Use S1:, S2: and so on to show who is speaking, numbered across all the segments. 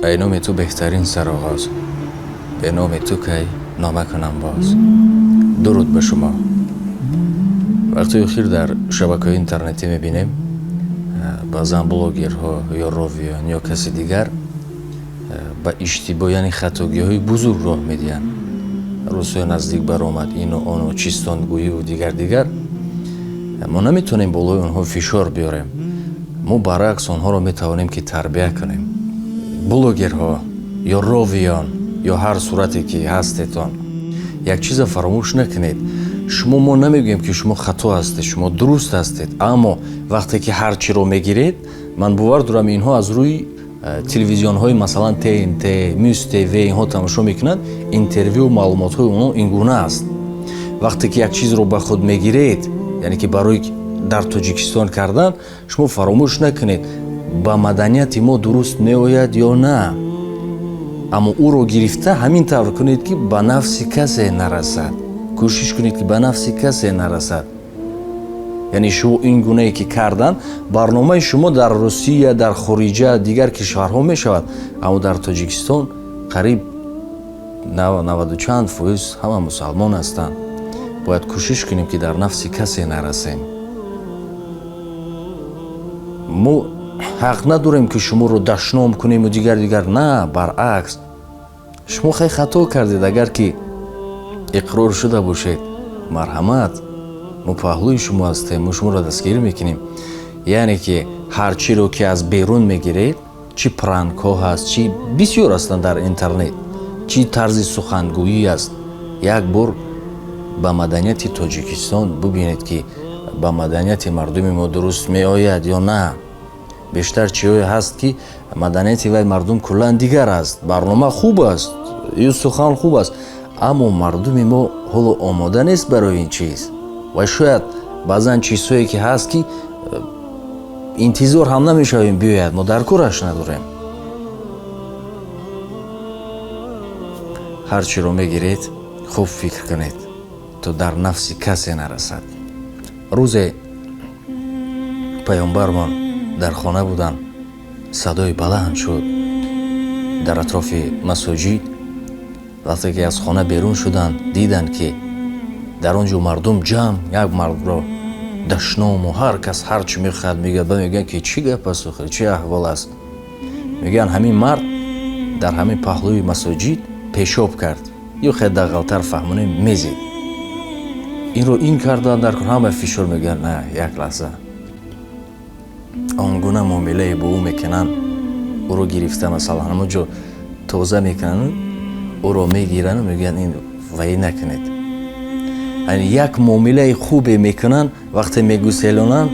S1: Эй номи ту беҳтарин сароғоз, бе номи ту кай нома кунам боз. Дуруд ба шумо. Вақтҳои охир дар шабакаҳои интернетӣ мебинем, баъзан блогерҳо ё ровиён ё каси дигар ба иштибоҳ, яъне хатогиҳои бузург роҳ медиҳанд. Рӯзҳои наздик баромад ину ону чистонгӯиву дигар дигар. Мо наметавонем болои онҳо фишор биёрем, мо баръакс онҳоро метавонем ки тарбия кунем. Блогерҳо ё ровиён ё ҳар сурате ки ҳастетон, як чиза фаромӯш накунед. Шумо, мо намегӯем ки шумо хато ҳастед, шумо дуруст ҳастед, аммо вақте ки ҳар чиро мегиред, ман бовар дорам, инҳо аз рӯи телевизионҳои, масалан, ТНТ, Мюз ТВ инҳо тамошо мекунанд, интервю, маълумотҳои онҳо ин гуна аст. Вақте ки як чизро ба худ мегиред, яъне ки барои дар Тоҷикистон кардан, шумо фаромӯш накунед, ба маданияти мо дуруст меояд ё на, аммо ӯро гирифта ҳамин тавр кунед, ки ба нафси касе нарасад. Кӯшиш кунед, ки ба нафси касе нарасад. Яъне шумо ин гунае ки кардан, барномаи шумо дар Русия, дар хориҷа, дигар кишварҳо мешавад, аммо дар Тоҷикистон қариб наваду чанд фоиз ҳама мусалмон ҳастанд. Бояд кӯшиш кунем, ки дар нафси касе нарасем. Мо ҳақ надорем, ки шуморо дашном кунему дигар дигар. На, баръакс, шумо хай хато кардед, агар ки иқрор шуда бошед, марҳамат, мо паҳлӯи шумо ҳастем, мо шуморо дастгирӣ мекунем. Яъне ки ҳар чиро ки аз берун мегиред, чӣ пранкҳо ҳаст, чӣ бисёр ҳастанд дар интернет, чӣ тарзи сухангӯӣ аст, як бор ба маданияти Тоҷикистон бубинед, ки ба маданияти мардуми мо дуруст меояд ё на. Бештар чиҳое ҳаст, ки маданияти вай мардум куллан дигар аст. Барнома хуб аст ё сухан хуб аст, аммо мардуми мо ҳоло омода нест барои ин чиз ва шояд баъзан чизҳое ки ҳаст, ки интизор ҳам намешавем биёяд, мо дар кораш надорем. Ҳар чиро мегиред, хуб фикр кунед, то дар нафси касе нарасад. Рӯзе паёмбармон дар хона буданд, садои баланд шуд дар атрофи масоҷид. Вақте ки аз хона берун шуданд, диданд, ки дар он ҷо мардум ҷамъ, як мардро дашному ҳар кас ҳар чӣ мехоҳад мегӯяд. Ба мегӯянд, ки чӣ гап аст, охир чӣ аҳвол аст? Мегӯянд, ҳамин мард дар ҳамин паҳлӯи масоҷид пешоб кард ё хеле дағалтар фаҳмонем, мезид. Инро ин кардан дар ҳама фишор. Мегӯянд, на, як лаҳза, он гуна муомилае бо ӯ мекунанд, ӯро гирифта, масалан, ҳамон ҷо тоза мекунанд, ӯро мегиранд, мегӯянд, ин ваӣ накунед. Яъне як муомилаи хубе мекунанд, вақте мегуселонанд,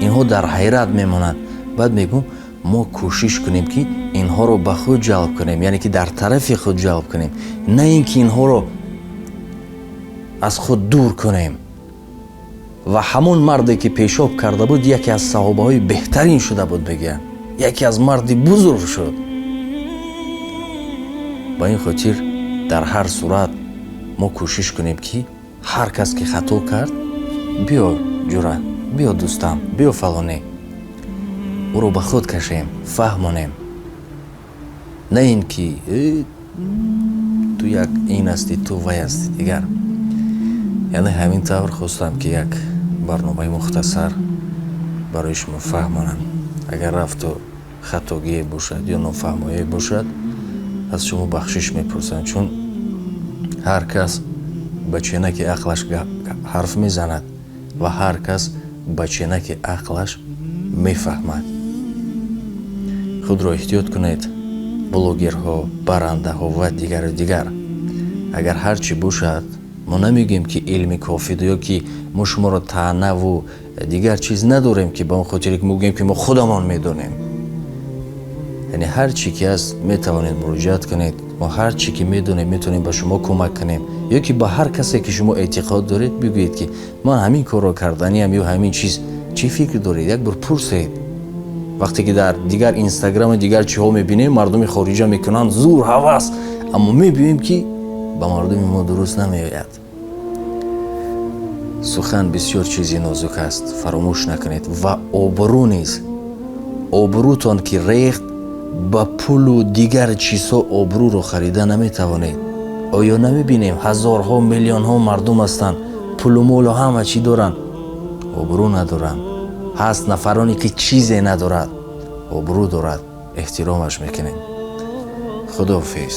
S1: инҳо дар ҳайрат мемонанд. Баъд мегӯм, мо кӯшиш кунем, ки инҳоро ба худ ҷалб кунем, яъне ки дар тарафи худ ҷалб кунем, на ин ки инҳоро аз худ дур кунем. Ва ҳамон марде ки пешоб карда буд, яке аз саҳобаҳои беҳтарин шуда буд, мегӯянд, яке аз марди бузург шуд. Ба ин хотир дар ҳар сурат мо кӯшиш кунем, ки ҳар кас ки хато кард, биё ҷура, биё дӯстам, биё фалонӣ, ӯро ба худ кашем, фаҳмонем, на ин ки ту як ин ҳастӣ, ту вай ҳастӣ, дигар. Яъне ҳамин тавр хостам, ки як барномаи мухтасар барои шумо фаҳмонам. Агар рафту хатогие бошад ё нофаҳмоие бошад, аз шумо бахшиш мепурсам, чун ҳар кас ба ченаки ақлаш ҳарф мезанад ва ҳар кас ба ченаки ақлаш мефаҳмад. Худро эҳтиёт кунед, блогерҳо, барандаҳо ва дигару дигар. Агар ҳар чӣ бошад, мо намегӯем, ки илми кофӣ ё ки мо шуморо таънаву дигар чиз надорем, ки ба он хотире ки мо гӯем, ки мо худамон медонем. Яъне ҳар чӣ ки ҳаст, метавонед муроҷиат кунед. Мо ҳар чӣ ки медонем, метавонем ба шумо кӯмак кунем ё ки ба ҳар касе ки шумо эътиқод доред, бигӯед, ки ман ҳамин корро карданиам ё ҳамин чиз, чӣ фикр доред, як бор пурсед. Вақте ки дар дигар инстаграму дигар чиҳо мебинем, мардуми хориҷа мекунанд, зур ҳавас, аммо мебинем, ки ба мардуми мо дуруст намеояд. Сухан бисёр чизи нозук аст, фаромӯш накунед. Ва обрӯ низ, обрӯтон ки рехт. Ба пулу дигар чизҳо обрӯро харида наметавонед. Оё намебинем, ҳазорҳо, миллионҳо мардум ҳастанд, пулу молу ҳама чӣ доранд, обрӯ надоранд? Ҳаст нафароне, ки чизе надорад, обрӯ дорад, эҳтиромаш мекунем. Худоҳофиз.